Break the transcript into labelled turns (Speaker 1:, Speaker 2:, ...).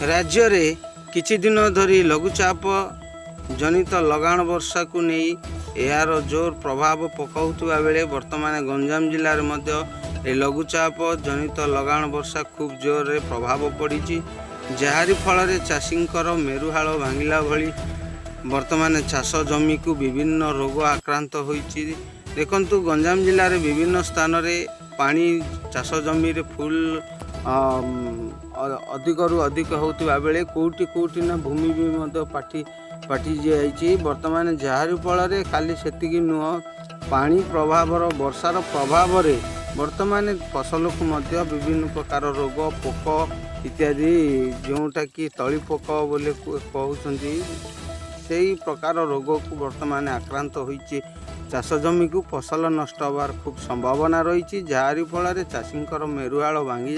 Speaker 1: ରାଜ୍ୟରେ କିଛି ଦିନ ଧରି ଲଘୁଚାପ ଜନିତ ଲଗାଣ ବର୍ଷାକୁ ନେଇ ଏହାର ଜୋର ପ୍ରଭାବ ପକାଉଥିବା ବେଳେ ବର୍ତ୍ତମାନ ଗଞ୍ଜାମ ଜିଲ୍ଲାରେ ମଧ୍ୟ ଏ ଲଘୁଚାପ ଜନିତ ଲଗାଣ ବର୍ଷା ଖୁବ୍ ଜୋରରେ ପ୍ରଭାବ ପଡ଼ିଛି, ଯାହାରି ଫଳରେ ଚାଷୀଙ୍କର ମେରୁହାଳ ଭାଙ୍ଗିଲା ଭଳି ବର୍ତ୍ତମାନ ଚାଷ ଜମିକୁ ବିଭିନ୍ନ ରୋଗ ଆକ୍ରାନ୍ତ ହୋଇଛି। ଦେଖନ୍ତୁ, ଗଞ୍ଜାମ ଜିଲ୍ଲାରେ ବିଭିନ୍ନ ସ୍ଥାନରେ ପାଣି ଚାଷ ଜମିରେ ଫୁଲ ଅଧିକରୁ ଅଧିକ ହେଉଥିବା ବେଳେ କେଉଁଠି କେଉଁଠି ନା ଭୂମି ବି ମଧ୍ୟ ପାଟି ପାଟି ଯାଇଛି ବର୍ତ୍ତମାନ। ଯାହାରି ଫଳରେ ଖାଲି ସେତିକି ନୁହଁ, ପାଣି ପ୍ରଭାବର ବର୍ଷାର ପ୍ରଭାବରେ ବର୍ତ୍ତମାନ ଫସଲକୁ ମଧ୍ୟ ବିଭିନ୍ନ ପ୍ରକାର ରୋଗ, ପୋକ ଇତ୍ୟାଦି, ଯେଉଁଟାକି ତଳି ପୋକ ବୋଲି କହୁଛନ୍ତି, ସେଇ ପ୍ରକାର ରୋଗକୁ ବର୍ତ୍ତମାନ ଆକ୍ରାନ୍ତ ହୋଇଛି। ଚାଷ ଜମିକୁ ଫସଲ ନଷ୍ଟ ହେବାର ଖୁବ୍ ସମ୍ଭାବନା ରହିଛି, ଯାହାରି ଫଳରେ ଚାଷୀଙ୍କର ମେରୁହାଳ ଭାଙ୍ଗି